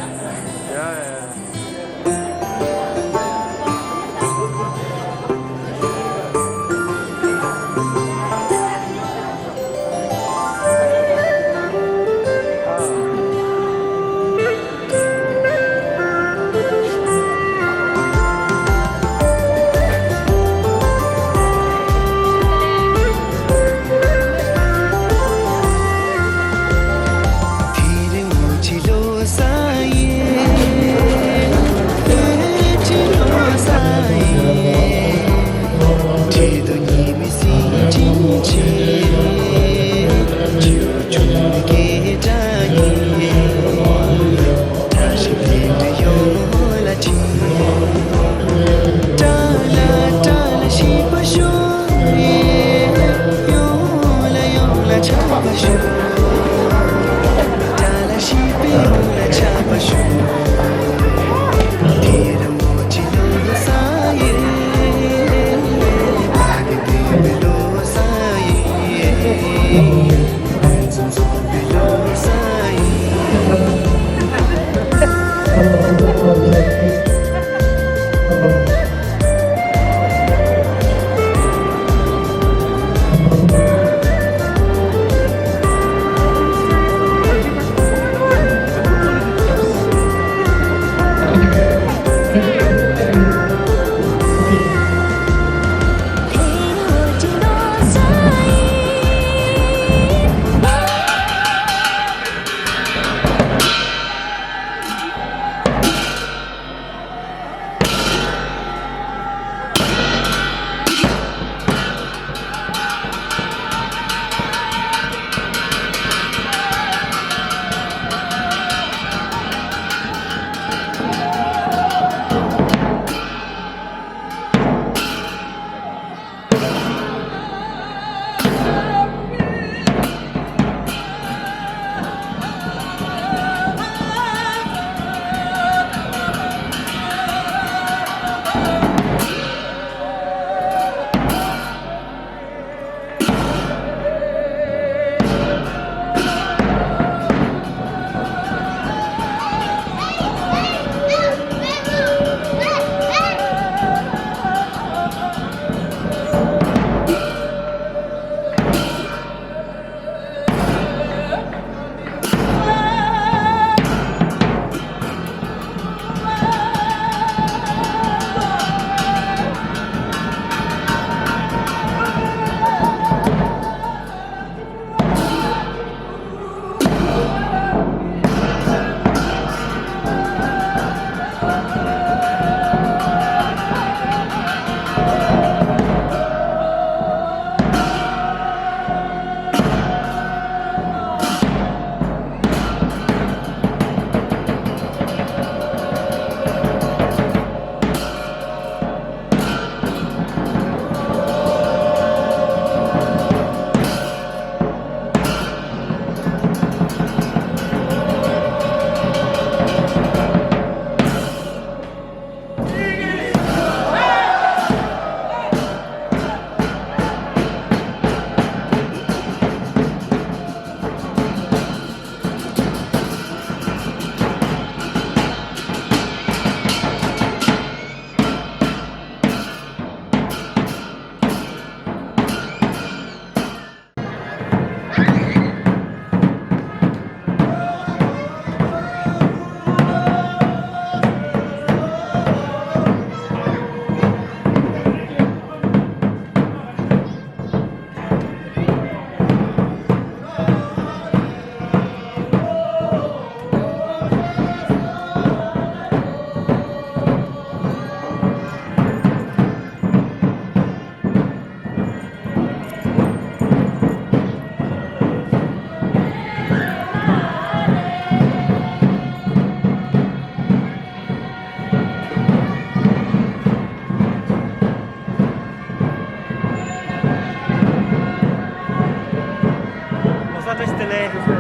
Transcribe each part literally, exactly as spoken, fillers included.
ཡ་ཡ། ལོ་གསར་བཀྲ་ཤིས་བདེ་ལེགས།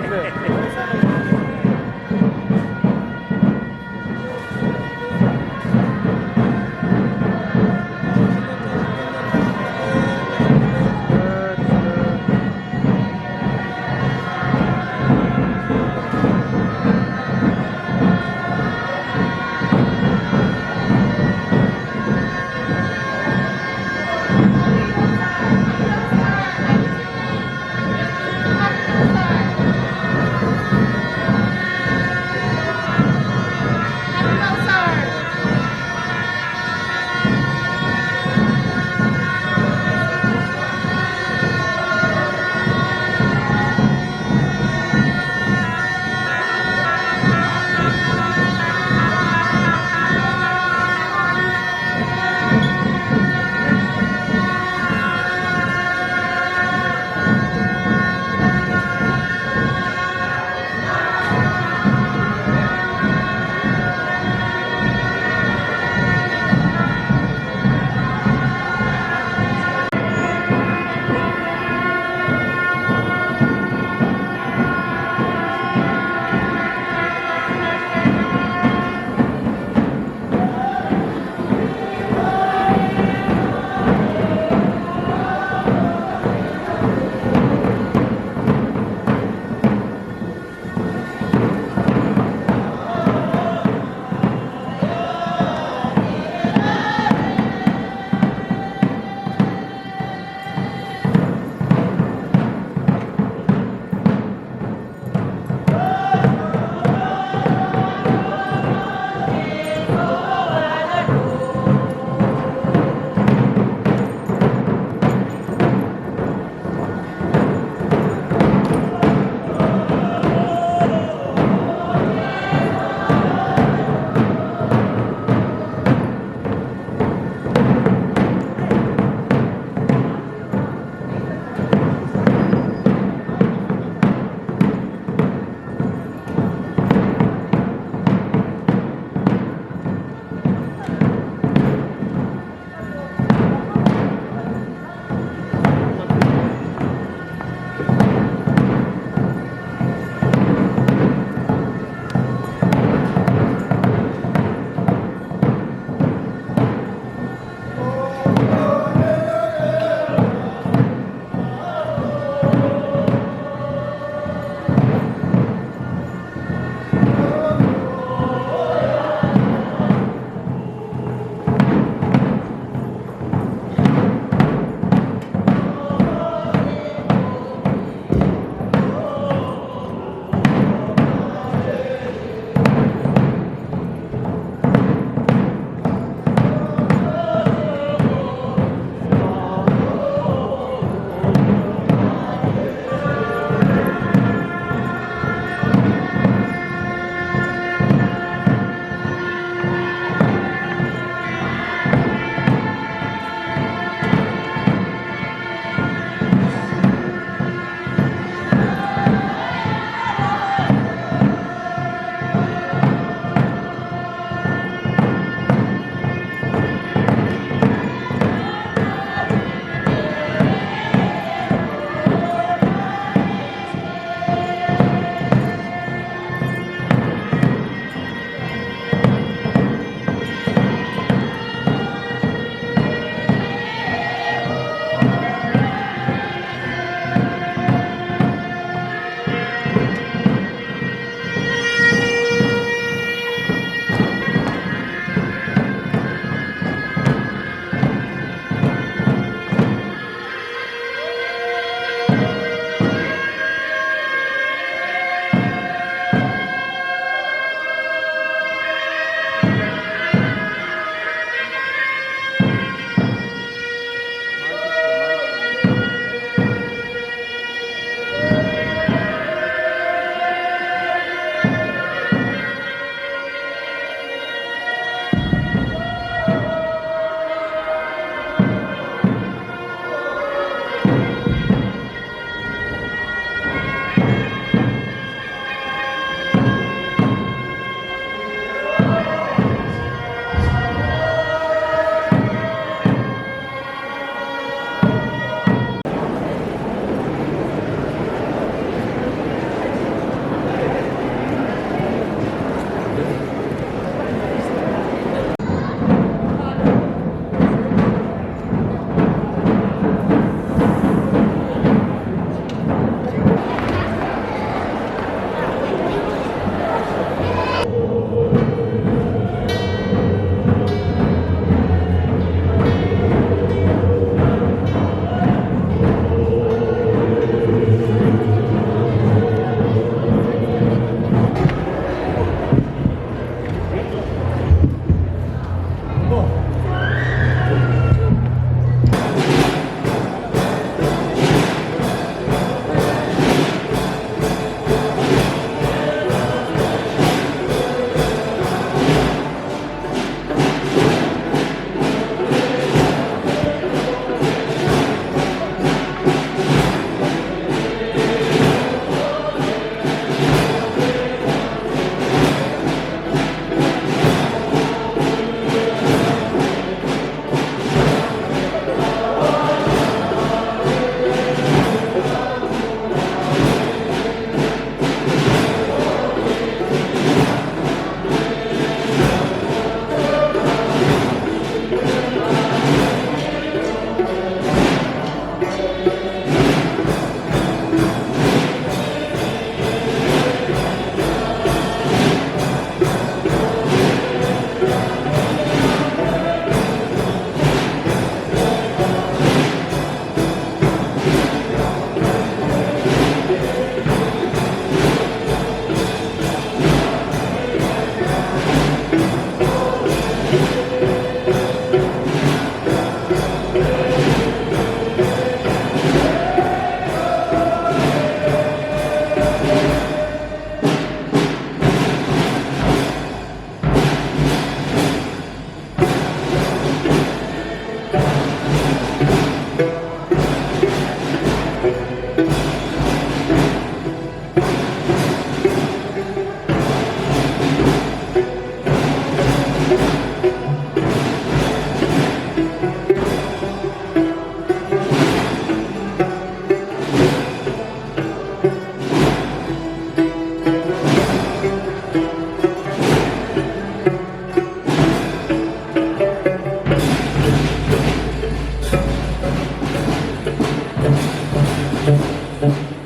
ལོ།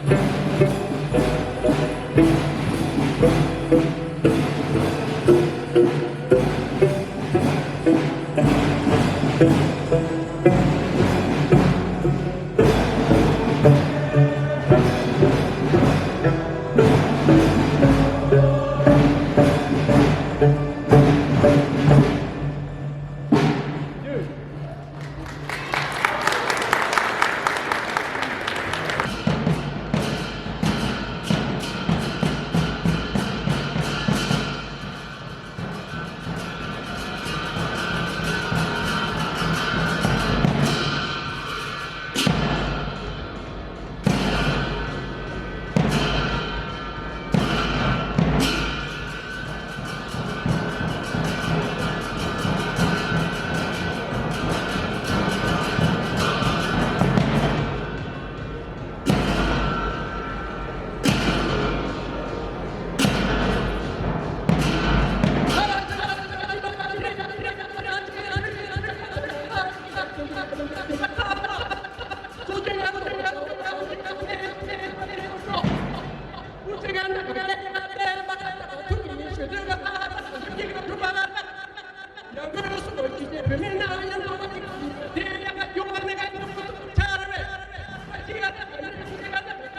ཡང་སྒོས་ཀ་སུ་གོ་ཅི་ཅི་བུད་མེད་ནང་མཉམ་འཛོམས་ཀ་གི་ཉི་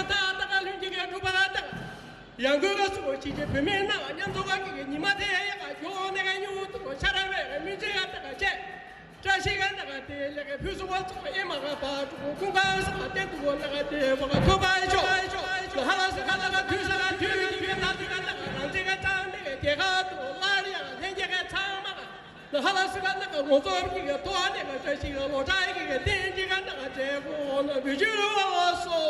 མ་དེ་ཡ་ག་ལྷུན་གྱི་གྲུབ་པ་ལ་ད་ཡང་སྒོས་ཀ་སུ་གོ་ཅི་ཅི་བུད་མེད་ནང་མཉམ་འཛོམས་ཀ་གི་ཉི་མ་དེ་ཡ་ག་ཡོང་ནས་ཀ་ཉུང་དུ་གོ་ཤ་ར་བའི་མི་ཚེ་ཡ་ད་ག་ཅེ། བཀྲ་ཤིས་ཀ་ད་ག་དེ་ལས་ཀ་ཕུན་སུམ་ཚོགས་ཨེ་མ་ག་པ་ཀྲུ་གུ་ཀུན་ག་ས་ག་བསྟན་དུ་གོ་ད་ག་དེ་བ་ག་ཐོབ་པ་ཤོག་ཧ་ལ་ས་ག་ད་ག་དུས་ས་ག་དུས་ཀྱི་ད་དུས་ཀ་ད་ག་རང་ཚེ་ག་ཚང་མེད་ཀ་དེ་ག་དུ་ལ་རི་ཡ་ལྷན་རྒྱས་ག་ཚང་མ་ག་ཧ་ལ་སི་ཀ་ན་ཀ་ངོ་ཚོམ་གྱི་ཀ་ཏོ་ཨ་ནེ་ཀ་བཀྲ་ཤིས་ཀ་ལོ་བཀྲ་གི་ཀ་རྟེན་གྱི་ཀ་ན་ཀ་འབྲས་བུ་ནོ་བུ་ཆུ་བ་སོ།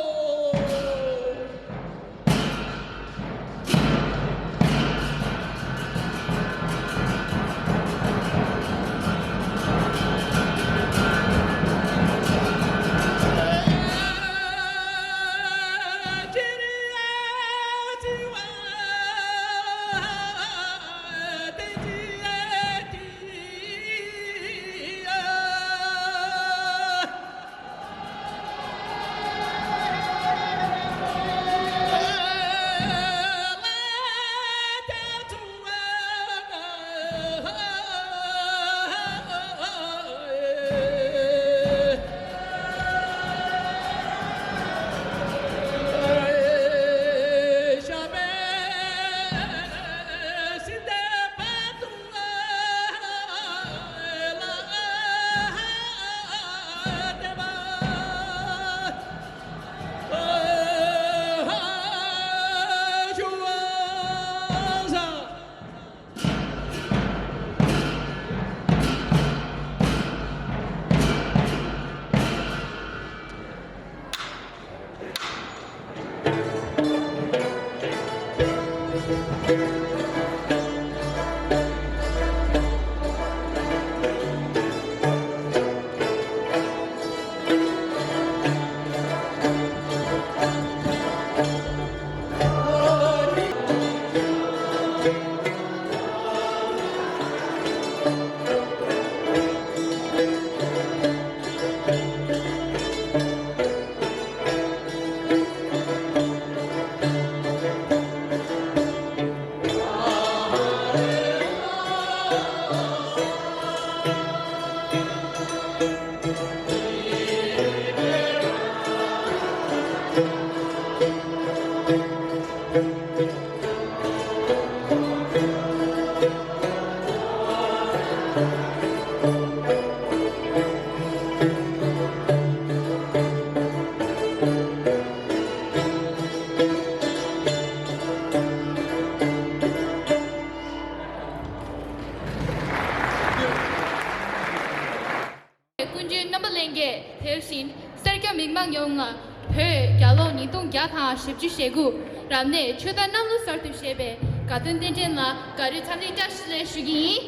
ཀུན་མཁྱེན་རྣམ་པ་ལྷན་རྒྱས། དེ་བཞིན་སེར་སྐྱ་མི་མང་ཡོངས་ལ་བོད་རྒྱལ་ལོ་ཉིས་སྟོང་བརྒྱ་དང་བཞི་བཅུ་ཞེ་དགུ་རབ་གནས་ཆོས་ཟླ་གནམ་ལོ་གསར་དུ་བཞད་པའི་དགའ་སྟོན་རྟེན་འབྲེལ་ལ་དགའ་སྤྲོའི་འཚམས་འདྲི་བཀྲ་ཤིས་བདེ་ལེགས་ཞུ་གི་ཡིན།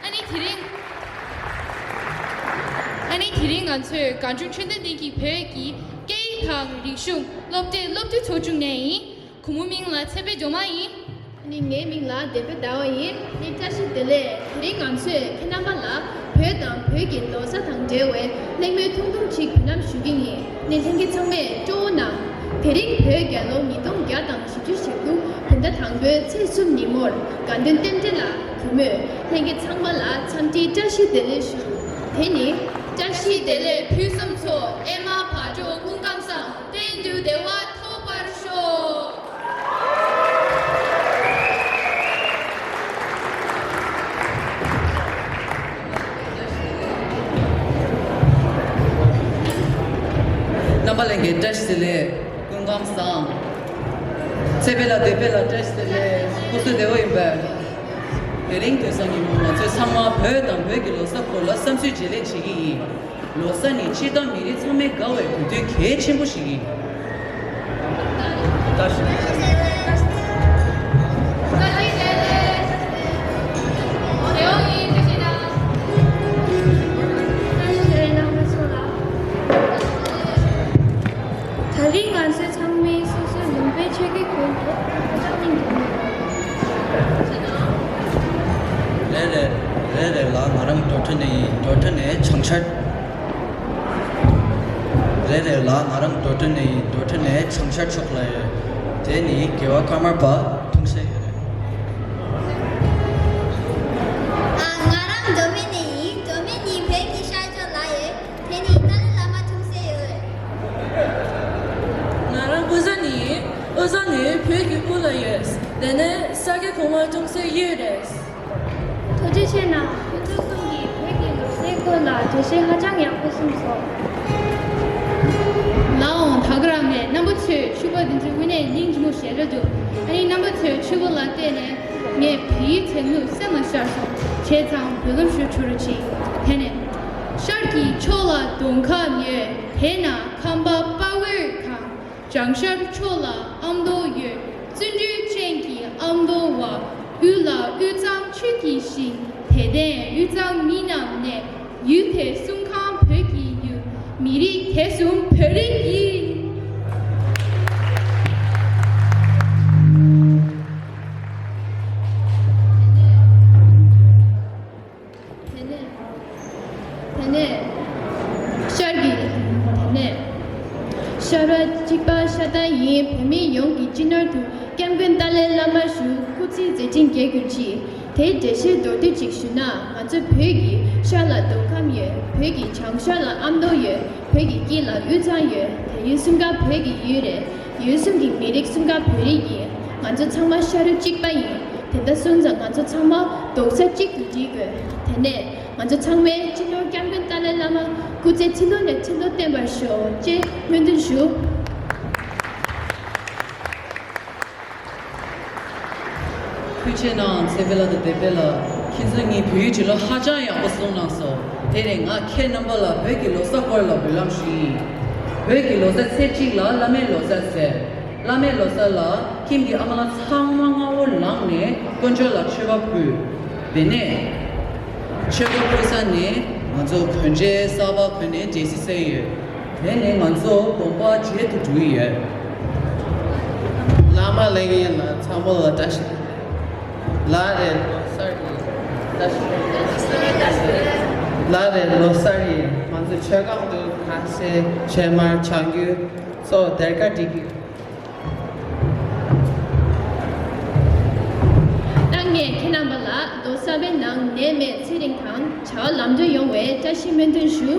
ཨ་ནི་དེ་རིང་། ཨ་ནི་དེ་རིང་ང་ཚོས་གངས་ལྗོངས་ཆོས་ལྡན་གླིང་གི་བོད་ཀྱི་སྐད་ཡིག་དང་རིག་གཞུང་སློབ་གྲྭའི་སློབ་ཕྲུག་ཚོགས་ཆུང་ནས་ཡིན། ཁོ་མོའི་མིང་ལ་ཚེ་འཕེལ་སྒྲོལ་མ་ཡིན། ཨ་ནི་ངའི་མིང་ལ་བདེ་དཔལ་ཟླ་བ་ཡིན། ཨ་ནི་བཀྲ་ཤིས་བདེ་ལེགས། དེ་རིང་ང་ཚོས་ཁྱེད་རྣམ་པ་ལ་བོད་དང་བོད་ཀྱི་ལོ་གསར་དང་འབྲེལ་བའི་གླེང་མོལ་ཐུང་ཐུང་ཅིག་འབུལ་ལམ་ཞུ་གི་ཡིན། ཨ་ནི་ལྷན་རྒྱས་ཚང་མས་སྤྲོ་བོ་གནང་། དེ་རིང་བོད་རྒྱལ་ལོ་ཉིས་སྟོང་བརྒྱ་དང་བཞི་བཅུ་ཞེ་དགུ་བོད་ཟླ་དང་པོའི་ཚེས་གསུམ་ཉིན་མོར་དགའ་སྟོན་རྟེན་འབྲེལ་ལ་བུ་མོས་ལྷན་རྒྱས་ཚང་མ་ལ་འཚམས་འདྲིའི་བཀྲ་ཤིས་བདེ་ལེགས་ཞུ། དེ་ནི་བཀྲ་ཤིས་བདེ་ལེགས་ཕུན་སུམ་ཚོགས། ཨེ་མ་བག་དྲོ་སྐུ་ཁམས་བཟང་། གཏན་དུ་བདེ་བ་ཐོབ་པར་ཤོག། རྣམ་པ་ལྷན་རྒྱས་བཀྲ་ཤིས་བདེ་ལེགས། སྐུ་ཁམས་བཟང་། ཚེ་འཕེལ་ལགས་བདེ་དཔལ་ལགས་བཀྲ་ཤིས་བདེ་ལེགས། སྐུ་གཟུགས་བདེ་པོ་ཡིན་པས། དེ་རིང་དེང་སང་ཉིན་མོ་ང་ཚོས་ཚང་མ་བོད་དང་བོད་ཀྱི་ལོ་གསར་སྐོར་ལ་བསམ་ཚུལ་བརྗེ་ལེན་བྱེད་ཀྱི་ཡིན། ལོ་གསར་ནི་སྤྱིར་བཏང་མི་རིགས་ཚང་མའི་དགའ་བའི་དུས་སྟོན་གལ་ཆེན་པོ་ཞིག་ཡིན། ད་རིང་ང་ཚོས་ཚང་མས་སོ་སོའི་ལུང་པའི་ཆོས་ཀྱི་ཁུལ་དུ་ཧ་ཅང་སྙིང་རྗེ་མོ། རེད་རེད། རེད་རེད་ལགས། ང་རང་འགྲོ་གྲོན་ནས་ཡིན། འགྲོ་གྲོན་ནས་བྱང་ཤར། རེད་རེད་ལགས། ང་རང་འགྲོ་གྲོན་ནས་ཡིན། འགྲོ་གྲོན་ནས་བྱང་ཤར་ཕྱོགས་ལ་ཡོད། དེ་ནི་རྒྱལ་བ་ཀརྨ་པ་འཁྲུངས་ས་ཡོད་རེད། ཨ། ང་རང་མདོ་སྨད་ནས་ཡིན། མདོ་སྨད་ནི་བོད་ཀྱི་ཤར་ཕྱོགས་ལ་ཡོད། དེ་ནི་ཏཱ་ལའི་བླ་མ་འཁྲུངས་ས་ཡོད་རེད། ང་རང་དབུས་གཙང་ནས་ཡིན། དབུས་གཙང་ནི་བོད་ཀྱི་དབུས་ལ་ཡོད། དེ་ནས་ས་སྐྱ་གོང་མ་འཁྲུངས་སའི་ཡུལ་རེད། ཐུགས་རྗེ་ཆེ་གནང་། ཁྱེད་ཚོ་གསུམ་གྱིས་བོད་ཀྱི་ལོ་གསར་སྐོར་ལ་འགྲེལ་བཤད་ཧ་ཅང་ཡག་པོ་གསུངས་སོང་། ལགས་འོང་། ད་ག་རང་ནས་རྣམ་པ་ཚོས་ཕྱུ་པ་འདི་ཚོའི་དབུས་ནས་སྙིང་རྗེ་མོ་ཞེ་དྲག་འདུག་ཨ་ནི་རྣམ་པ་ཚོས་ཕྱུ་པ་ལ་བལྟས་ནས་ངས་བོད་ཡིག་ཚིག་ཉུང་སེམས་ལ་ཤར་སོང་། བྱས་ཙང་འབུལ་ལམ་ཞུ་ཆོག་རོགས་གྱིས། དེ་ནས། ཤར་གྱི་ཕྱོགས་ལ་མདོ་ཁམས་ཡོད། དེ་ན་ཁམས་པ་དཔའ་བོས་གང་། བྱང་ཤར་ཕྱོགས་ལ་ཨ་མདོ་ཡོད། བརྩོན་འགྲུས་ཅན་གྱི་ཨ་མདོ་བ། དབུས་ལ་དབུས་གཙང་ཆོས་ཀྱི་ཞིང་། དད་ལྡན་དབུས་གཙང་མི་རྣམས་གནས། ཡུལ་དེ་གསུམ་ཁམས་བོད་ཀྱི་ཡུལ། མི་རིགས་དེ་གསུམ་བོད་རིགས་ཡིན། དེ་ནས། དེ་ནས། ཤར་གྱི། དེ་ནས། ཤར་བ་གཅིག་པ་ཤར་རྟ་ཡིན། བོད་མི་ཡོངས་ཀྱི་སྤྱི་ནོར་དུ་སྐྱབས་མགོན་ཏཱ་ལའི་བླ་མ་ཞུ། སྐུ་ཚེ་མཛད་འཕྲིན་རྒྱས་གྱུར་ཅིག་དེའི་འགྲེལ་བཤད་མདོར་བསྡུས་ཅིག་ཞུ་ན། ང་ཚོ་བོད་ཀྱི་ཤར་ལ་མདོ་ཁམས་ཡོད། བོད་ཀྱི་བྱང་ཤར་ལ་ཨ་མདོ་ཡོད། བོད་ཀྱི་དཀྱིལ་ལ་དབུས་གཙང་ཡོད། དེ་ཡུལ་གསུམ་ཀ་བོད་ཀྱི་ཡུལ་རེད། ཡུལ་གསུམ་གྱི་མི་རིགས་གསུམ་ཀ་བོད་རིགས་ཡིན། ང་ཚོ་ཚང་མ་ཤ་རུས་གཅིག་པ་ཡིན། དེ་འདྲ་སོང་ཙང་ང་ཚོ་ཚང་མ་རྡོག་རྩ་གཅིག་ཏུ་སྒྲིལ་དགོས། དེ་ནས་ང་ཚོ་ཚང་མས་སྤྱི་ནོར་སྐྱབས་མགོན་ཏཱ་ལའི་བླ་མ་སྐུ་ཚེ་ཁྲི་ལོ་ནས་ཁྲི་ལོ་བརྟན་པར་ཤོག་ཅེས་སྨོན་འདུན་ཞུ། ཐུགས་རྗེ་གནང་། ཚེ་འཕེལ་ལགས་དང་བདེ་དཔལ་ལགས། ཁྱེད་ཚོ་གཉིས་བོད་ཡིག་བྲིས་ལོ་ཧ་ཅང་ཡག་པོ་གསུངས་གནང་སོང་། དེ་ནས་ང་ཁྱེད་རྣམ་པ་ལ་བོད་ཀྱི་ལོ་གསར་སྐོར་ལ་འབུལ་ལམ་ཞུ་ཡིན། བོད་ཀྱི་ལོ་གསར་ཚེས་གཅིག་ལ་བླ་མའི་ལོ་གསར་ཟེར། བླ་མའི་ལོ་གསར་ལ་ཁྱིམ་གྱི་ཨ་མ་ལགས་ཚང་མ་སྔ་བོ་ལངས་ནས་དཀོན་མཆོག་ལ་མཆོད་པ་ཕུལ། དེ་ནས་མཆོད་པ་ཕུལ་ས་ནས་ང་ཚོ་གོན་ཆས་གསར་པ་གོན་ནས་འབྲས་སིལ་བཟས་ཡོད། དེ་ནས་ང་ཚོ་དགོན་པ་མཇལ་དུ་འགྲོ་གི་ཡོད། བླ་མ་ལྷན་རྒྱས་ལ་ཚང་མ་ལ་བཀྲ་ཤིས། ལགས་རེད། ལོ་གསར་ཡིན། ལགས་རེད། ལོ་གསར་ཡིན། ང་ཚོ་མཆོད་ཁང་དུ་ཁ་ཟས་ཕྱེ་མར་ཆང་རྒྱུ་སོགས་སྡེར་ཁ་སྒྲིག་གི་ཡོད། ད་ངས་ཁྱེད་རྣམ་པ་ལ་ལོ་གསར་པའི་ནང་ནད་མེད་ཚེ་རིང་དང་བྱ་བ་ལམ་འགྲོ་ཡོང་བའི་བཀྲ་ཤིས་སྨོན་འདུན་ཞུ།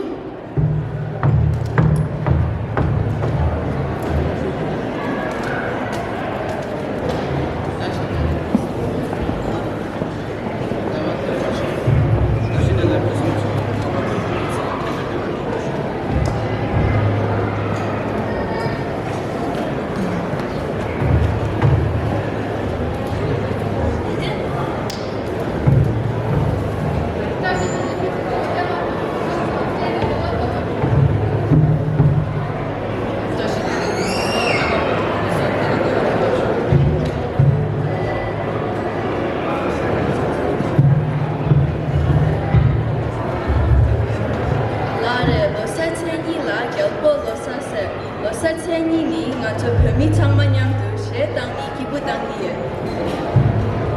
ཚེས་གཉིས་ནི་ང་ཚོ་བོད་མི་ཚང་མ་མཉམ་དུ་གཞས་བཏང་ནས་སྐྱིད་པོ་བཏང་གི་ཡོད།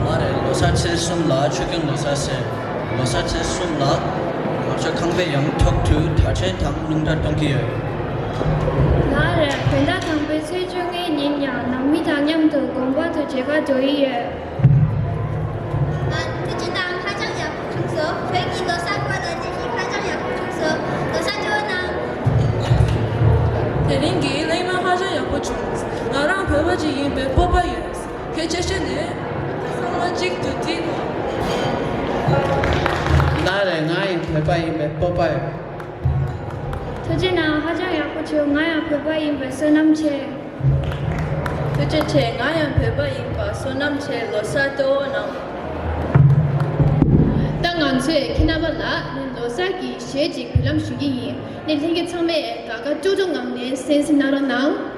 ལགས་རེད། ལོ་གསར་ཚེས་གསུམ་ལ་ཆོས་ཀུན་ལོ་གསར་ཟེར། ལོ་གསར་ཚེས་གསུམ་ལ་ང་ཚོ་ཁང་པའི་ཡང་ཐོག་ཏུ་དར་ཆེན་དང་རླུང་རྟ་གཏོང་གི་ཡོད། ལགས་རེད། བོད་ཟླ་དང་པོའི་ཚེས་བཅོ་ལྔའི་ཉིན་ཡང་ནང་མི་དང་མཉམ་དུ་དགོན་པ་དུ་མཇལ་ཁ་འགྲོ་ཡི་ཡོད། ང་ཐུགས་རྗེ་གནང་། ཧ་ཅང་ཡག་པོ་བྱུང་སོང་། བོད་ཀྱི་ལོ་གསར་སྐོར་ལ་བརྗོད་གཞི་ཧ་ཅང་ཡག་པོ་བྱུང་སོང་། ལོ་གསར་སྤྲོ་གནང་། དེ་རིང་གི་གླེང་མོལ་ཧ་ཅང་ཡག་པོ་བྱུང་། ང་རང་བོད་པ་ཅིག་ཡིན་པའི་སྤོབས་པ་ཡོད། གལ་ཆེ་ཤོས་ནི་ཚང་མ་གཅིག་ཏུ་སྒྲིལ་དགོས། ལགས་རེད། ང་ཡང་བོད་པ་ཡིན་པའི་སྤོབས་པ་ཡོད། ཐུགས་རྗེ་གནང་། ཧ་ཅང་ཡག་པོ་བྱུང་། ང་ཡང་བོད་པ་ཡིན་པའི་བསོད་ནམས་ཆེ། ཐུགས་རྗེ་ཆེ། ང་ཡང་བོད་པ་ཡིན་པ་བསོད་ནམས་ཆེ། ལོ་གསར་སྤྲོ་བོ་གནང་། ད་ང་ཚོས་ཁྱེད་རྣམ་པ་ལ་ནི་ལོ་གསར་གྱི་གཞས་ཅིག་འབུལ་ལམ་ཞུ་གི་ཡིན། ནི་ལྷན་རྒྱས་ཚང་མས་དགའ་དགའ་སྤྲོ་སྤྲོ་ངང་ནས་གསན་གཟིགས་གནང་རོགས་གནང་།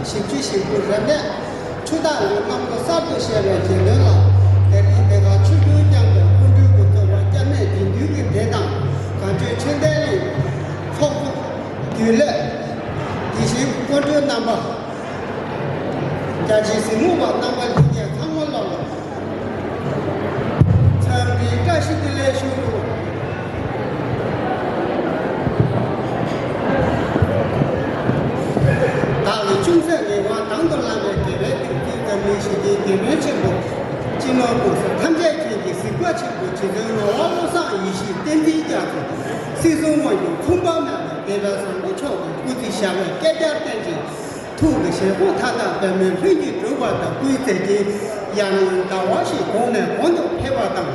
ཞིབ་ཆུ་ཞིབ་པོ་རབ་གནས་ཆུ་སྟག་ལུས་རྣམ་པ་གསར་དུ་བཤད་པའི་རྗེས་ལོན་ལ། དེ་རིང་དེ་ག་ཆུ་རྒྱུན་བསྐྱངས་པའི་སྐུ་མགྲོན་གྱི་གཙོ་བོ་སྐྱབས་གནས་དགེ་འདུན་གྱི་སྡེ་དང་གངས་ལྗོངས་ཆོས་ལྡན་གླིང་ཚོགས་གཙོ་རྒྱུན་ལས། དེ་བཞིན་སྐུ་མགྲོན་རྣམ་པ། རྒྱ་ཆེའི་གཟིགས་མོ་བ་རྣམ་པ་ལྷན་རྒྱས་ཚང་མ་ལ། འཚམས་འདྲིའི་བཀྲ་ཤིས་བདེ་ལེགས་ཞུ། བདག་གི་ཅུང་ཟད་ངེས་པ་དང་དུ་བླངས་པའི་དགེ་བའི་གཏེར་འཛིན་འཛམ་གླིང་ཞི་བདེའི་དགེ་འཕེལ་ཆེན་པོ། སྤྱི་ནོར་༸གོང་ས་ཐམས་ཅད་མཁྱེན་ཅིང་གཟིགས་པ་ཆེན་པོ་རྗེ་བཙུན་ངག་དབང་བློ་བཟང་ཡེ་ཤེས་བསྟན་འཛིན་རྒྱ་མཚོ། སྲིད་གསུམ་དབང་སྒྱུར་མཚུངས་པ་མེད་པ་སྡེ་པ་བཟང་པོ་མཆོག་གི་སྐུ་ཚེ་ཞབས་པད་བསྐལ་བརྒྱར་བརྟན་ཅིང་། ཐུགས་ཀྱི་བཞེད་དགོངས་མཐའ་དག་འབད་མེད་ལྷུན་གྱིས་གྲུབ་པ་དང་། སྐུའི་མཛད་འཕྲིན་ཡར་ངོའི་ཟླ་བ་བཞིན་གོང་ནས་གོང་དུ་འཕེལ་བ་དང་།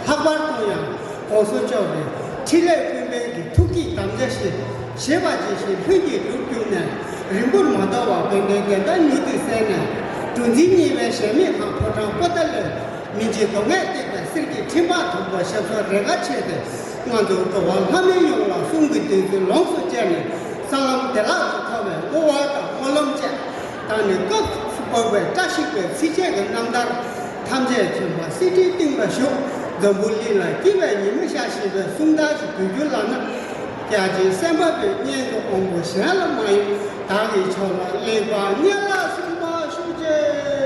ལྷག་པར་དུ་ཡང་༸གོང་ས་མཆོག་གི་འཕྲིན་ལས་བསྐུལ་མའི་གི་ཐུགས་ཀྱི་དམ་བཅའ་བཞིན་བཞེད་པ་ཇི་བཞིན་ལྷུན་གྱིས་གྲུབ་གྱུར་ནས། རིང་པོར་མ་དོར་བར་དགོན་སྡེ་བདེན་མཐའ་མྱུར་དུ་གསལ་ནས། གྲུ་འཛིན་གཉིས་པའི་གཞལ་མེད་ཁང་ཕོ་བྲང་པོ་ཏཱ་ལའི་མི་འཇིགས་གདོང་ལྔས་བཏེགས་པའི་གསེར་གྱི་ཁྲི་འཕང་དང་པོ་ཞབས་སོར་རེ་ཁ་ཕྱེས་ཏེ། ང་ཚོ་འགྲོ་བ་ལྷ་མི་ཡོངས་ལ་གསུང་གི་བདུད་རྩི་ལོངས་སུ་སྤྱད་ནས། ས་ལམ་བདེ་བླག་ཏུ་ཐོབ་པའི་བསྔོ་བ་དང་སྨོན་ལམ་བཅས། ད་ནི་སྐབས་སུ་བབས་པའི་བཀྲ་ཤིས་པའི་ཚིགས་བཅད་ཀྱི་རྣམ་ཐར་ཐམས་ཅད་མཁྱེན་པ་གསེར་ཁྲིའི་གཏིང་ལ་བཞུགས། འཛམ་བུ་གླིང་ལ་སྐྱིད་པའི་ཉི་མ་ཤར་བཞིན་པའི་གསུང་རྟགས་ཀྱི་བོད་བསྒྱུར་ལབ་ན། རྒྱལ་ཆེན་སེམས་དཔའ་པོའི་སྙན་དུ་དབང་པོ་གཞན་ལ་མ་ཡིན། བདག་གི་ཕྱོགས་ལ་ལེགས་པར་སྙན་ལ་གསུངས་པ་ཞུ་ཅེས།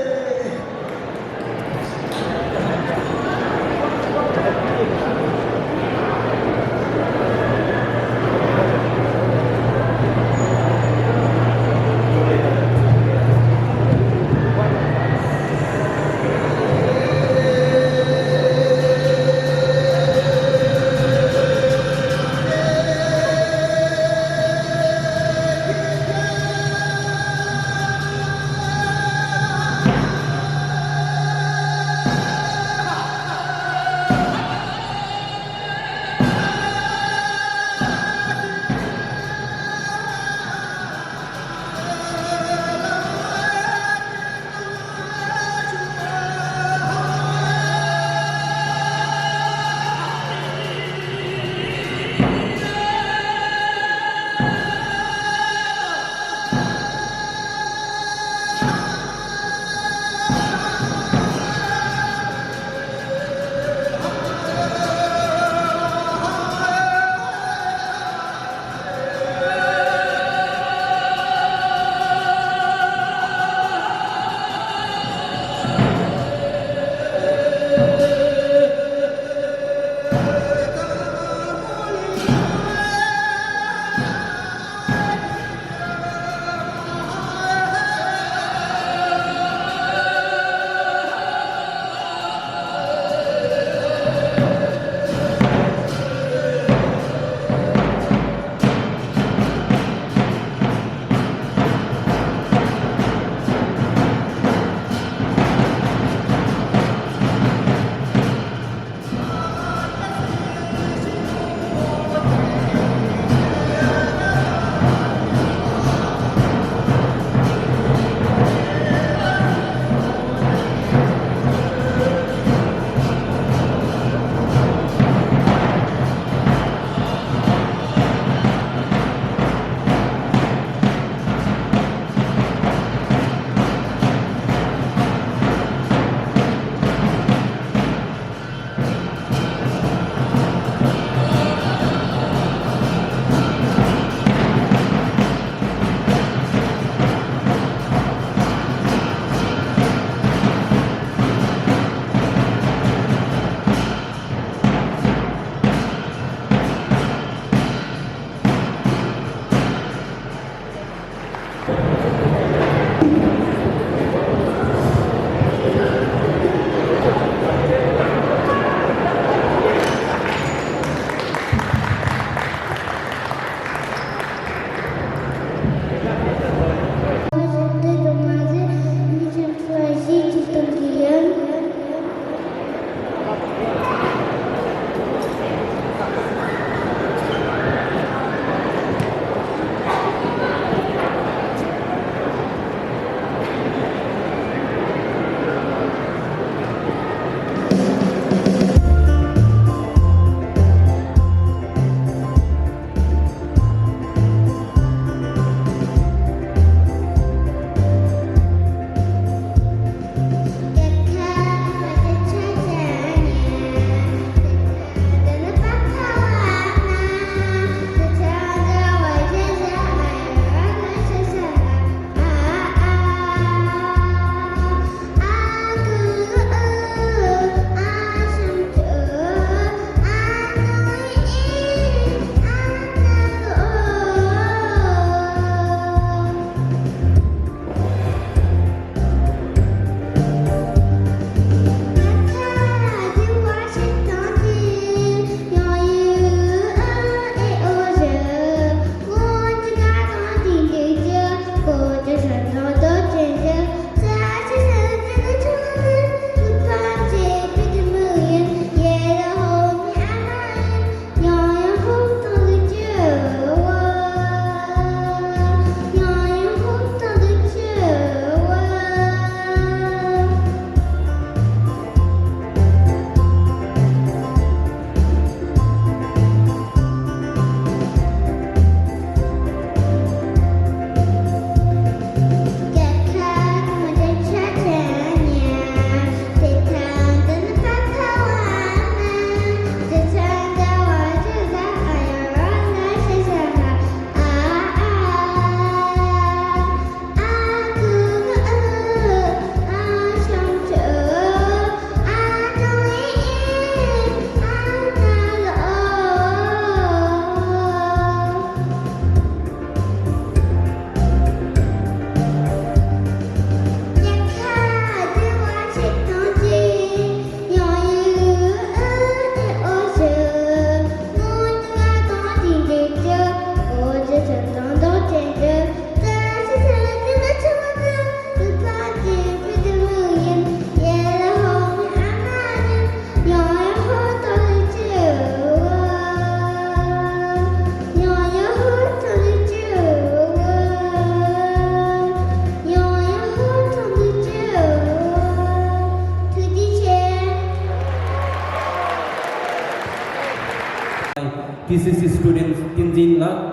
བསྟན་འཛིན་ལགས།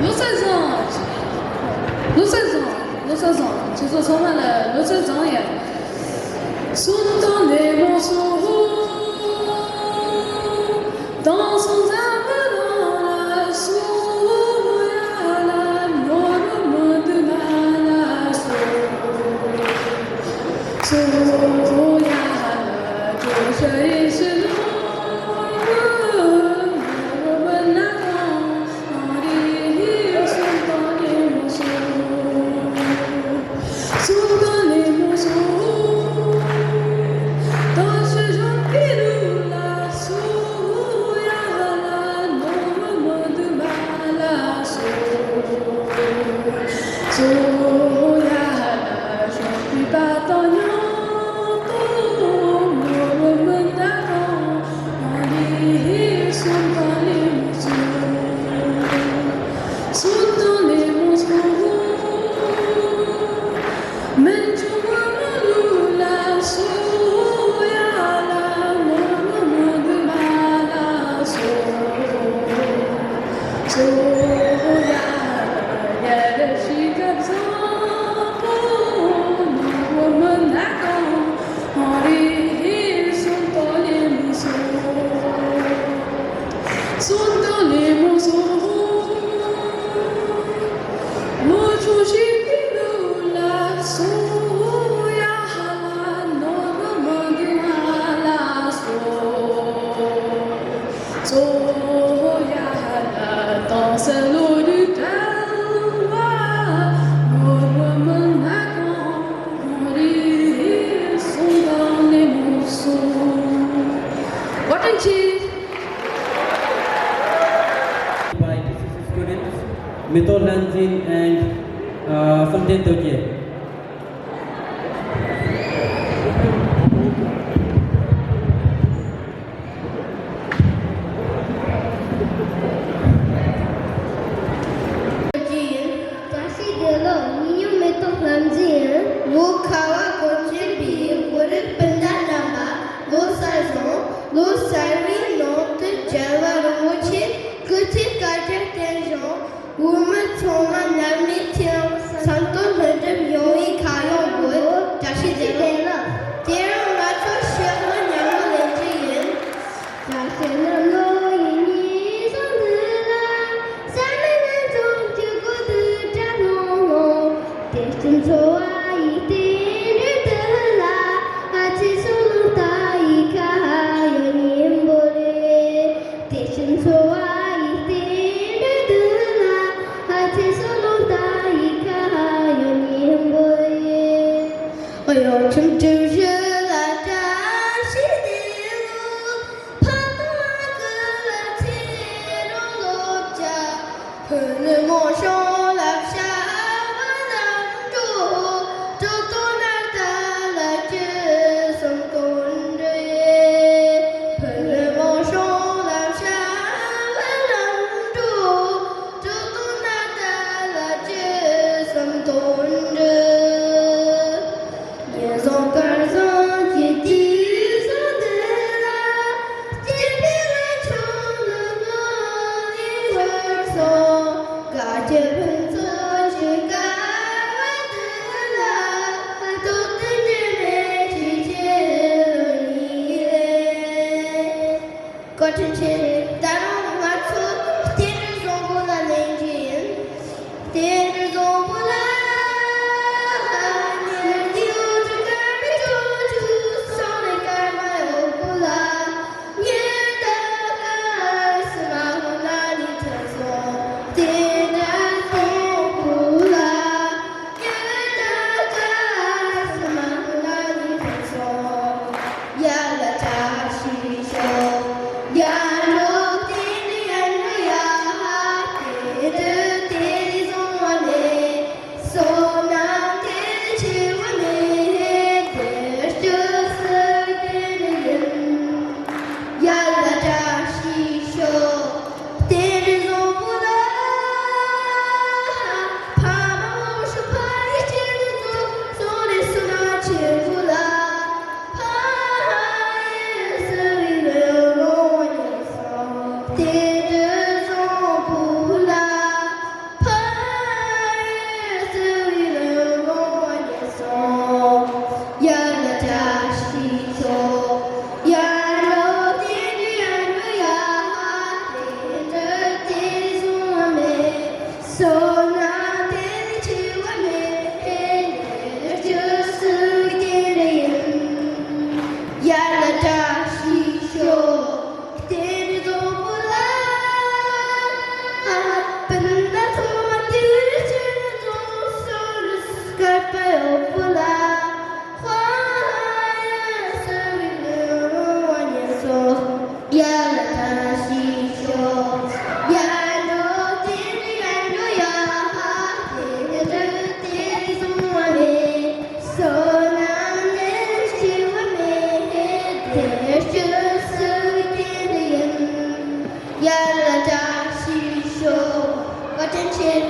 ལོ་གསར་བཟང་། ལོ་གསར་བཟང་། ལོ་གསར་བཟང་། ཁྱེད་ཚོ་ཚང་མ་ལ་ལོ་གསར་བཟང་ཡ། By T C C students, Mito Lanzin and, uh, Samten Tokye. བཀྲ་ཤིས་བདེ་ལེགས། ངའི་མིང་མེ་ཏོག་ལྷ་མཛེས་ཡིན། ལོ་ཁ་བ་གོང་ཆེན་པའི་བོད་རིགས་སྤུན་ཟླ་རྣམ་པ་ལོ་གསར་བཟང་། ལོ་གསར་བའི་ནང་དུ་རྒྱལ་བ་རིན་པོ་ཆེ་སྐུ་ཚེ་བསྐལ་བརྒྱར་བརྟན་ཞིང་། བོད་མི་ཚང་མ་ནད་མེད་ཚེ་རིང་། ས་སྟོང་ལྷུན་གྲུབ་ཡོང་བའི་ཁ་ཡོང་དགོས། བཀྲ་ཤིས་བདེ་ལེགས། དེ་རིང་ང་ཚོ་ཞི་ལྷོད་མཉམ་མོ་ལེན་གྱི་ཡིན། བཀྲ་ཤིས་ལྷ་མོ་ཡིན་ནི་སང་འདི་ལ། ས་མེད་ལ་འཛོམས་ཀྱི་སྒོ་དུ་བཀྲ་ལྷང་ལྷང་། དེ་སྟོན་འཚོ་བ་ཡི་རྟེན་འབྲེལ་དུ་ལ། ཨ་ཙི་སོ་ལོ་ཏ་ཡི་ཁ་ཡོད་ཉིན་པོ་རེད། དེ་བཞིན་འཚོ་བ་ཡི་རྟེན་འབྲེལ་དུ་ལ། ཨ་ཙི་སོ་ལོ་ཏ་ཡི་ཁ་ཡོད་ཉིན་པོ་རེད། ཨ་ཡོ་ཁྱིམ་གྲུ་བཞི་ལ་བཀྲ་ཤིས་བདེ་ལེགས། ཕ་དང་མ་ཀུན་ལ་ཚེ་རིང་ལོ་བརྒྱ། ཕུ་ནུ་མོ་ཤོང་ལ་བྱ་བ་ལམ་འགྲོ། གྲོགས་དང་ནར་ལྟ་ལ་ཅི་བསམ་དོན་འགྲུབ། ཕུ་ནུ་མོ་ཤོང་ལ་བྱ་བ་ལམ་འགྲོ། གྲོགས་དང་ནར་ལྟ་ལ་ཅི་བསམ་དོན་འགྲུབ། ཉིན་བཟང་སྐར་བཟང་གི་དུས་བཟང་འདི་ལ། སྐྱིད་པའི་ལྷ་ཆུང་ནུ་མོ་ནས་ཤོར་སོང་། དགའ་སྐྱིད་ཕུན་ཚོགས་ཀྱི་སྐལ་བ་འདི་ལ། རྟག་ཏུ་འགྱུར་མེད་ཀྱི་སྐྱིད་ལོ་ཡིན་ལེ། བཀའ་དྲིན་ཆེ། ད་རུང་ང་ཚོ་རྟེན་འབྲེལ་བཟང་པོ་ལ་ལེན་རྒྱུ་ཡིན། རྟེན་འབྲེལ་བཟང་པོ་ལ། ཉེར་གཅིག་འོག་ཏུ་དཀར་མེ་སྤྲོ་བཅུག་སོང་ནས་སྐར་མ་འོད་པོ་ལ། ཉི་ཟླ་སྐར་གསུམ་སྔོན་ལ་ནི་ཐོན་སོང་། རྟེན་འབྲེལ་བཟང་པོ་ལ། ཉི་ཟླ་སྐར་གསུམ་སྔོན་ལ་ནི་ཐོན་སོང་། ཡ་ལ་བཀྲ་ཤིས་ཤོག། ཡར་འགྲོ་དེ་ནི་ཡར་འགྲོ་ཡ། དེ་དུས་དེ་ནི་བཟང་བ་ནས། བསོད་ནམས་དེ་ནི་ཆེ་བ་ནས། དེ་སྐྱོ་སར་དེ་ནི་ཡིན། ཡ་ལ་བཀྲ་ཤིས་ཤོག། རྟེན་འབྲེལ་བཟང་པོ་ལ། ཡར་ལ་བཀྲ་ཤིས་ཤོག་དེར་རྫོང་པོ་ལ། ཨ་སྤུན་ཟླ་ཚང་མ་དེར་ཕྱིར་རྫོང་སོ་རུ་སྐར་པ་ཡོད་པོ་ལ། ཧ་ཡ་སུ་བི་ལུ་ཉེ་སོ། ཡར་ལ་བཀྲ་ཤིས་ཤོག་ཡར་འགྲོ་དེར་ཡར་འགྲོ་ཡ། དེར་དེར་སོང་བ་མེད། སོ་ན་ནས་ཆེ་བ་མེད། དེ་ཆུ་སུ་དེ་ཡིན། ཡར་ལ་བཀྲ་ཤིས་ཤོག་བཀའ་དྲིན་ཆེ།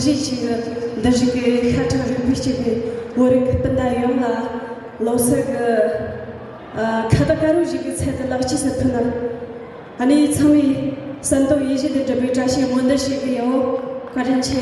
ཅིག་འདི་རིགས་ཀྱི་ཤ་ཁྲག་རིག་པའི་སྐྱེས་པའི་བོད་རིགས་སྤུན་ཟླ་ཡོངས་ལ་ལོ་གསར་གྱི་ཨ་ཁ་བཏགས་དཀར་པོ་ཞིག་གི་ཚད་དུ་ལེགས་སྐྱེས་སུ་ཕུལ་ན། ཨ་ནི་ཚང་མས་བསམ་དོན་ཡིད་བཞིན་དུ་འགྲུབ་པའི་བཀྲ་ཤིས་སྨོན་འདུན་ཞུ་གི་ཡོད། བཀའ་དྲིན་ཆེ།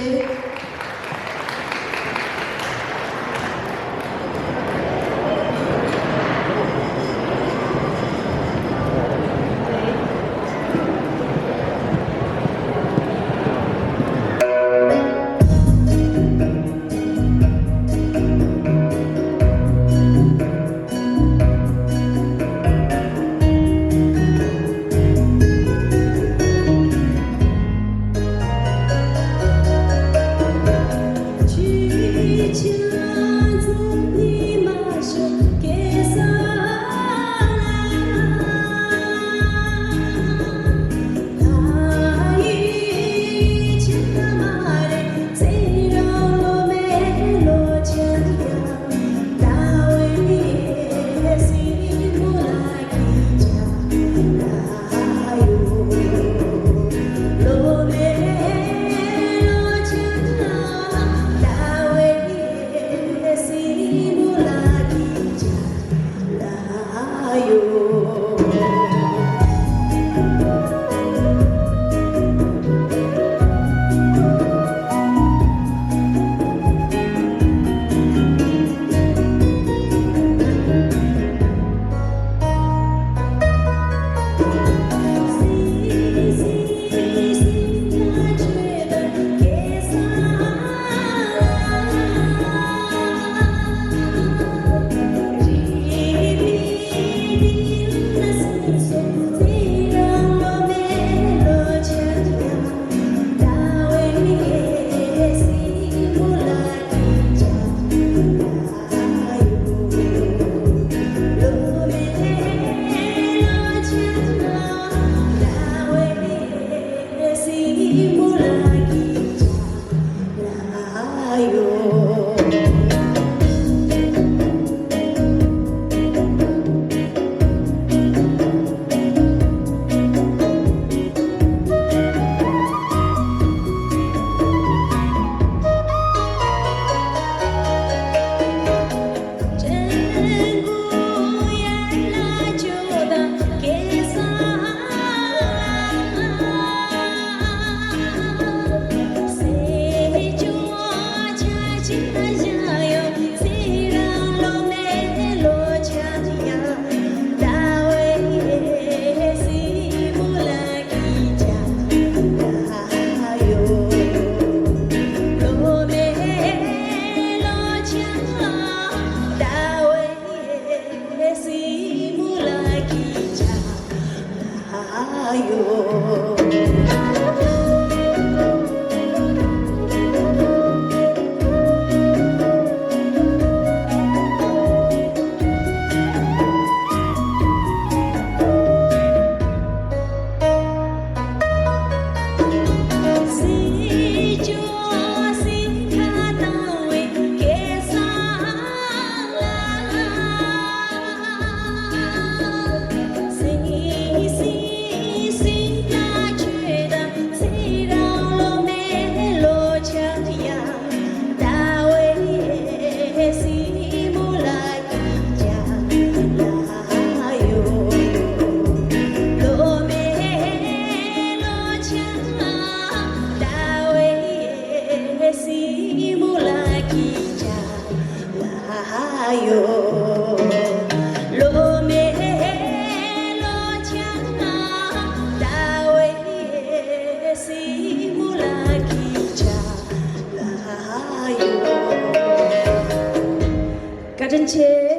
བཀའ་དྲིན་ཆེ།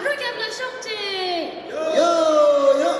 རྒྱབ་ལ་ཤོག་ཅིག་ཡོ་ཡོ།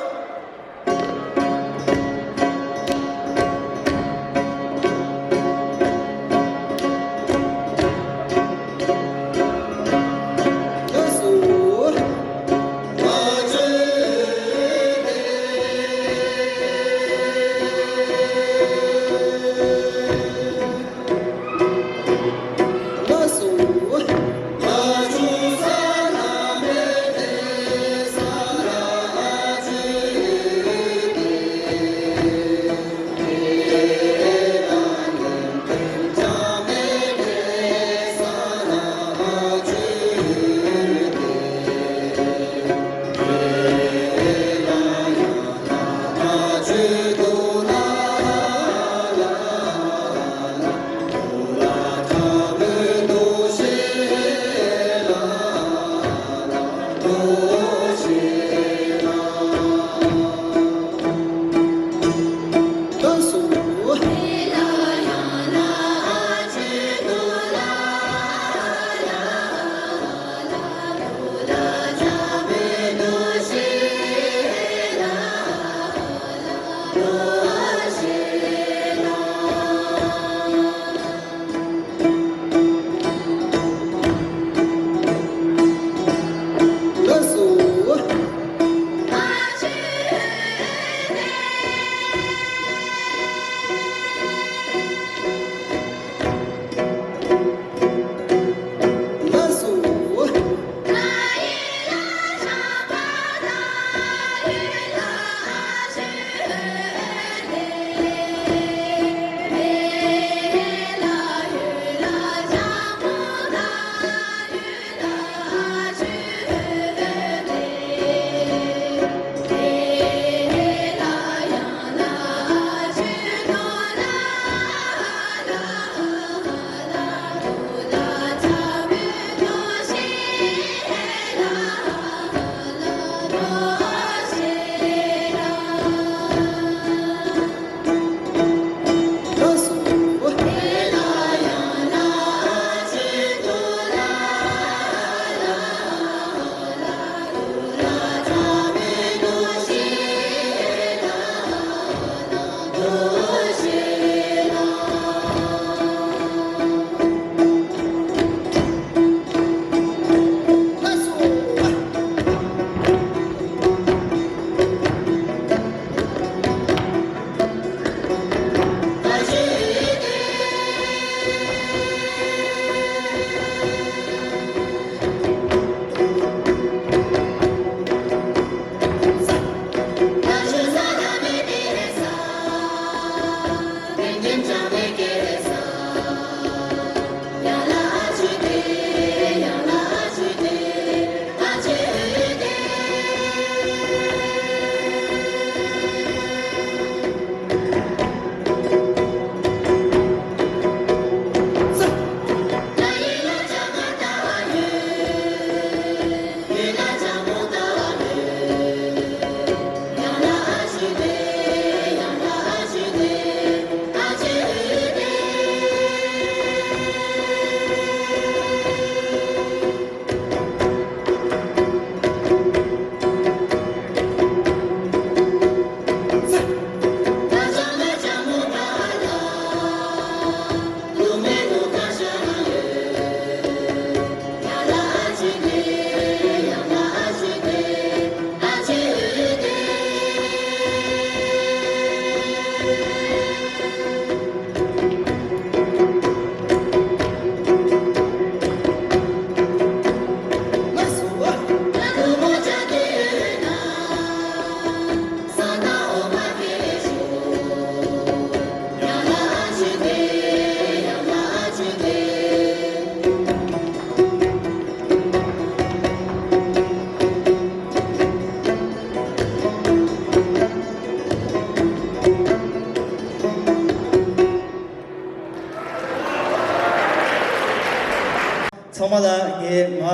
ཚང་མ་ལ་ངས་ང་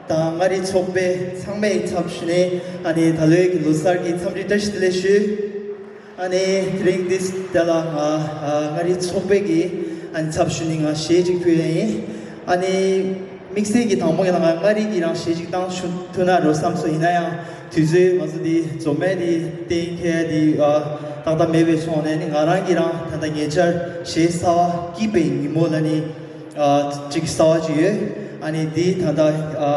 དང་མངའ་རིས་ཚོགས་པའི་ཚང་མའི་ཚབ་ཞུས་ནས་ཨ་ནི་ད་ལོའི་གི་ལོ་གསར་གྱི་འཚམས་འདྲི་བཀྲ་ཤིས་བདེ་ལེགས་ཞུ། ཨ་ནི་དེ་རིང་འདི་ད་ལ་ང་ཨ་མངའ་རིས་ཚོགས་པའི་གི་ཨ་ནི་ཚབ་ཞུས་ནས་ང་གཞས་ཅིག་ཕུལ་ཡ་ཡིན། ཨ་ནི། དམིགས་བསལ་གྱི་དང་པོ་ཡིན་ན་ང་མངའ་རིས་ཀྱི་རང་གཞས་ཅིག་བཏང་ཆོག་ཐུབ་ན་འགྲོ་བསམ་སོང་། ཡིན་ན་ཡང་དུས་ཚོད་ང་ཚོ་འདི་རྫོང་མའི་འདི་གཏན་འཁེལ་འདི་ཨ་ཏག་ཏག་མེད་པའི་ཕྱོགས་ནས་ནི་ང་རང་གི་རང་ད་ལྟ་ཉེ་ཆར་གཞས་གསར་བ་སྐྱིད་པའི་ཉིན་མོ་ལ་ནི་ཨ་ཅིག་གསར་བ་ཅིག་ཡོད། ཨ་ནི་འདི་ད་ལྟ་ཨ་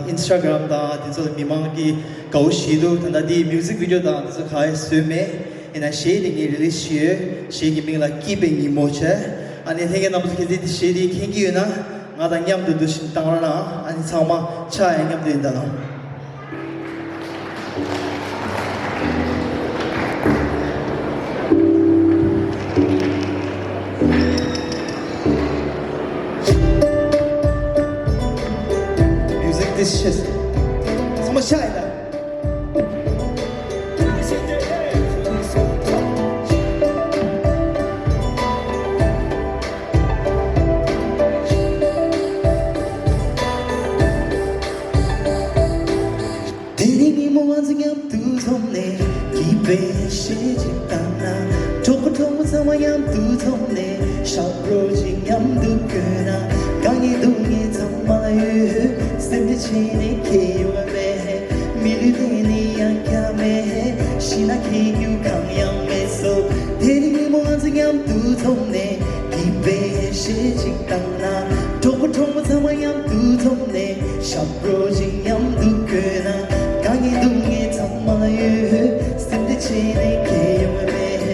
ཨིན་སི་ཊ་གྷ་རམ་དང་དེ་ཚོ་ལ་མི་མང་གིས་དགའ་བོ་བྱེད་འདུག་ད་ལྟ་འདི་མིའུ་ཟིག་བི་ཌི་ཡོ་དང་དེ་ཚོ་ག་རེ་བཟོས་མེད། ཡིན་ན་གཞས་འདི་ངས་རི་ལི་སི་བྱས་ཡོད། གཞས་ཀྱི་མིང་ལ་སྐྱིད་པའི་ཉིན་མོ་བྱས། ཨ་ནི་ལྷན་རྒྱས་རྣམ་པ་ཚོ་གལ་སྲིད་འདི་གཞས་འདི་མཁྱེན་གྱི་ཡོད་ན། ང་དང་མཉམ་དུ་འདུ་ཤིང་བཏང་རོགས་གནང་། ཨ་ནི་ཚང་མ་ཕྱག་ཡང་མཉམ་དུ་ཡིན་ད་ལོ། Music this shit. ཚང་མ་ཕྱག་ཡིན་ད། དེ་རིང་ཉིན་མོ་ང་ཚོ་མཉམ་དུ་འཛོམས་ནས། སྐྱིད་པའི་གཞས་ཅིག་བཏང་ན། གྲོགས་པོ་གྲོགས་མོ་ཚང་མ་མཉམ་དུ་འཛོམས་ནས། ཞབས་བྲོ་ཅིག་མཉམ་དུ་བརྐོས་ན། དཀའ་ངལ་སྡུག་བསྔལ་ཚང་མ་ཡོད། སེམས་བདེ་བྱས་ནས་ཁྱེར་ཡོང་བ་མེད། མི་ལུས་དེ་ནི་ཡང་བསྐྱར་མེད། ཤི་ན་ཁྱེར་རྒྱུ་གང་ཡང་མེད་སོ། དེ་རིང་ཉིན་མོ་ང་ཚོ་མཉམ་དུ་འཛོམས་ནས། སྐྱིད་པའི་གཞས་ཅིག་བཏང་ན། གྲོགས་པོ་གྲོགས་མོ་ཚང་མ་མཉམ་དུ་འཛོམས་ནས། ཞབས་བྲོ་ཅིག་མཉམ་དུ་བརྐོས་ན། དཀའ་ངལ་སྡུག་བསྔལ་ཚང་མ་ཡོད། སེམས་བདེ་བྱས་ནས་ཁྱེར་ཡོང་བ་མེད།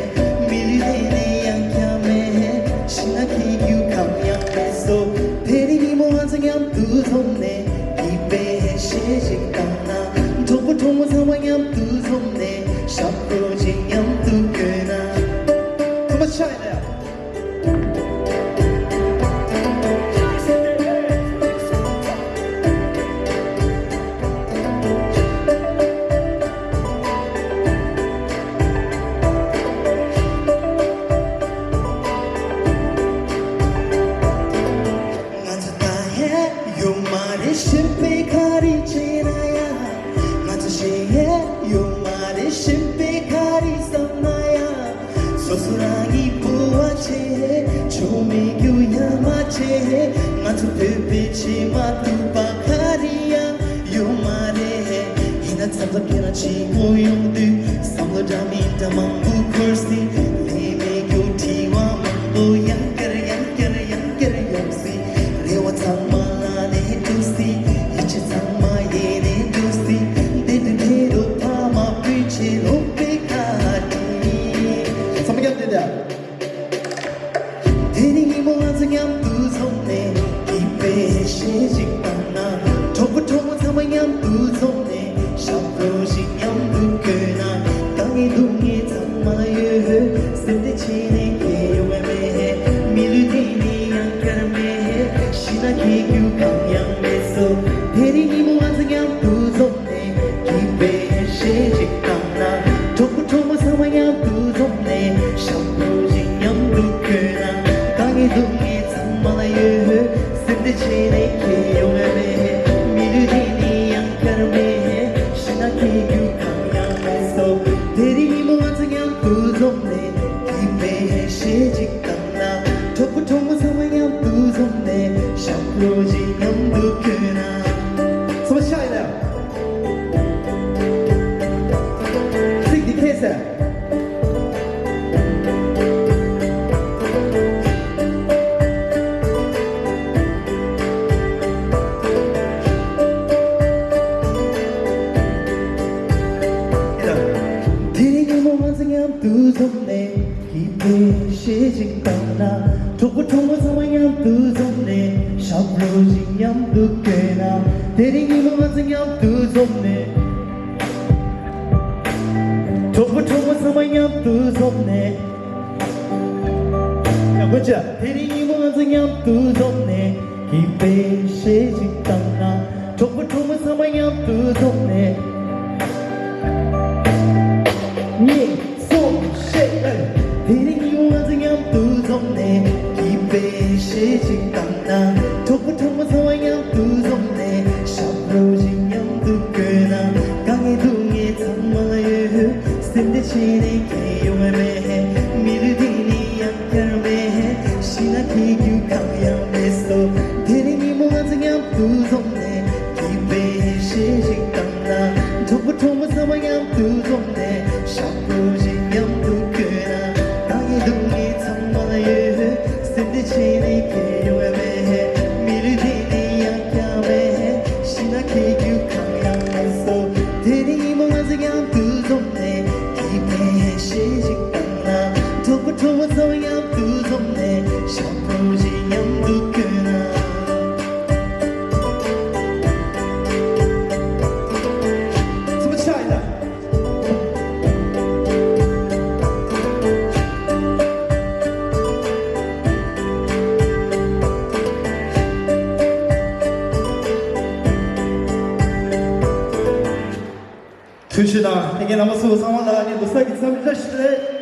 མི་ལུས་དེ་ནི་ཡང་བསྐྱར་མེད། ཤི་ན་ཁྱེར་རྒྱུ་གང་ཡང་མེད་སོ། དེ་རིང་ཉིན་མོ་ང་ཚོ་མཉམ་དུ་འཛོམས་ནས། སྐྱིད་པའི་གཞས་ཤིག་བཏང་ན། གྲོགས་པོ་གྲོགས་མོ་ཚང་མ་མཉམ་དུ་འཛོམས་ནས། ཞབས་བྲོ་ཅིག་མཉམ་དུ་བརྐོས་ན། ཚང་མ་ཕྱག་ཡིན་ད་ཡ། ང་ཚོ་ད་ཡས་ཡོད་མ་རེད། གཞན་པས་ག་རེ་བྱས་ན་ཡང་། ང་ཚོ་གཞན་ཡས་ཡོད་མ་རེད། གཞན་པས་ག་རེ་བསམ་ན་ཡང་། སོ་སོ་རང་གི་ཕོ་བ་བྱས། ཆོ་མེད་རྒྱུ་ཡ་མ་བྱས། ང་ཚོ་བོད་པའི་ཆེས་མ་ཐུབ་པ་ག་རེ་ཡང་ཡོད་མ་རེད། ཡིན་ན་མཚམས་མཚམས་ཁྱེད་རང་གཅིག་པོ་ཡོང་དུས། བསམ་བློ་འདྲ་མི་འདྲ་མང་པོ་འཁོར་སྲིད། ལས་མེད་རྒྱུ་དྲི་བ་མང་པོ་ཡང་བསྐྱར་ཡང་བསྐྱར་ཡང་བསྐྱར་ཡོང་སྲིད། རེ་བ་ཚང་མ་ལ་ནས་འགྲོ་སྲིད། ཡིད་ཆེས་ཚང་མ་ཡེ་ནས་འགྲོ་སྲིད། དེ་དུས་དེ་རུ་ཕ་མ་སྤུན་མཆེད་ལོག་པའི་ཁ་ཏི། ཚང་མ་མཉམ་དུ་ད། དེ་རིང་ཉིན་མོ་ང་ཚོ་མཉམ་དུ་འཛོམས་ནས། སྐྱིད་པའི་གཞས་ཤིག་བཏང་ན། གྲོགས་པོ་གྲོགས་མོ་ཚང་མ་མཉམ་དུ་འཛོམས་ནས། ཞབས་བྲོ་ཞིག་མཉམ་དུ་བརྐོས་ན། དཀའ་ངལ་སྡུག་བསྔལ་ཚང་མ་ཡོད། སེམས་བདེ་བྱས་ནས་ཁྱེར་ཡོང་བ་མེད། མི་ལུས་འདི་ནི་ཡང་བསྐྱར་མེད། ཤི་ན་ཁྱེར་རྒྱུ་གང་ཡང་མེད་སོ། དེ་རིང་ཉིན་མོ་ང་ཚོ་མཉམ་དུ་འཛོམས་ནས། སྐྱིད་པའི་གཞས་ཤིག་བཏང་ན། གྲོགས་པོ་གྲོགས་མོ་ཚང་མ་མཉམ་དུ་འཛོམས་ནས། ཞབས་བྲོ་ཞིག་མཉམ་དུ་བརྐོས་ན། དཀའ་ངལ་སྡུག་བསྔལ་ཚང་མ་ལ་ཡོད། སེམས་བདེ་བྱས་ནས་ཁྱེར་ཡོང་བ་མེད། མི་ལུས་འདི་ནི་ཡང་བསྐྱར་མེད། ཤི་ན་ཁྱེར་རྒྱུ་གང་ཡང་མེད་སོ། དེ་རིང་ཉིན་མོ་ང་ཚོ་མཉམ་དུ་འཛོམས་ནས། སྐྱིད་པའི་གཞས་ཅིག་བཏང་ན། གྲོགས་པོ་གྲོགས་མོ་ཚང་མ་མཉམ་དུ་འཛོམས་ནས། ཞབས་བྲོ་ཅིག་མཉམ་དུ་བརྐོས་ན། ཚང་མ་ཤ་ཡིན་ན། ཚིག་འདི་ཁེལ་ཟེར། དེ་རིང་ཉིན་མོ་ང་ཚོ་མཉམ་དུ་འཛོམས་ནས། སྐྱིད་པའི་གཞས་ཅིག་བཏང་ན། གྲོགས་པོ་གྲོགས་མོ་ཚང་མ་མཉམ་དུ་འཛོམས་ནས། ཞབས་བྲོ་ཅིག་མཉམ་དུ་བརྐོས་ན། དེ་རིང་ཉིན་མོ་ང་ཚོ་མཉམ་དུ་འཛོམས་ནས། གྲོགས་པོ་གྲོགས་མོ་ཚང་མ་མཉམ་དུ་འཛོམས་ནས། ཡ་གོ་ཅི། དེ་རིང་ཉིན་མོ་ང་ཚོ་མཉམ་དུ་འཛོམས་ནས། སྐྱིད་པའི་གཞས་ཤིག་བཏང་ན། གྲོགས་པོ་གྲོགས་མོ་ཚང་མ་མཉམ་དུ་འཛོམས་ནས། གཉིས། གསུམ། བཞི། ཨེ། དེ་རིང་ཉིན་མོ་ང་ཚོ་མཉམ་དུ་འཛོམས་ནས། སྐྱིད་པའི་གཞས་ཤིག་བཏང་ན། གྲོགས་པོ་གྲོགས་མོ་ཚང་མ་མཉམ་དུ་འཛོམས་ནས། ཞབས་བྲོ་ཞིག་མཉམ་དུ་བརྐོས་ན། དཀའ་ངལ་སྡུག་བསྔལ་ཚང་མ་ཡོད། སེམས་བདེ་བྱས་ནས་ཁྱེར་ཡོང་བ་མེད། མི་ལུས་འདི་ནི་ཡང་བསྐྱར་མེད། ཤི་ན་ཁྱེར་རྒྱུ་གང་ཡང་མེད་སོ། དེ་རིང་ཉིན་མོ་ང་ཚོ་མཉམ་དུ་ འཛོམས་ནས་སྐྱིད་པའི་གཞས་ཤིག་བཏང་ན། གྲོགས་པོ་གྲོགས་མོ་ཚང་མ་མཉམ་དུ་འཛོམས་ནས་ཞབས་བྲོ་ཞིག་མཉམ་དུ་བརྐོས་ན། ང་ཡི་སྡུག་བསྔལ་ཚང་མ་ཡོད། སེམས་བདེ་བྱས་ནས་ཁྱེར་ཡོང་བས་མེད། མི་ལུས་དེ་ནི་ཡང་བསྐྱར་མེད། ཤི་ན་ཁྱེར་རྒྱུ་གང་ཡང་མེད་སོ། དེ་ནི་ཉིན་མོ་ང་ཚོ་མཉམ་དུ་འཛོམས་ནས་སྐྱིད་པའི་གཞས་ཤིག་བཏང་ན། གྲོགས་པོ་གྲོགས་མོ་ཚང་མ་མཉམ་དུ་འཛོམས་ནས་ཞབས་བྲོ་ཞིག་མཉམ་དུ་བརྐོས་ན། ཚུལ་ཆ་ཡིན་ན། ཐུགས་རྗེ་ཆེ་དང་། ལྷན་རྒྱས་རྣམ་པ་ཚོ་ཚང་མ་ལ་ངས་ལོ་གསར་གྱི་འཚམས་འདྲི་བཀྲ་ཤིས་བདེ་ལེགས།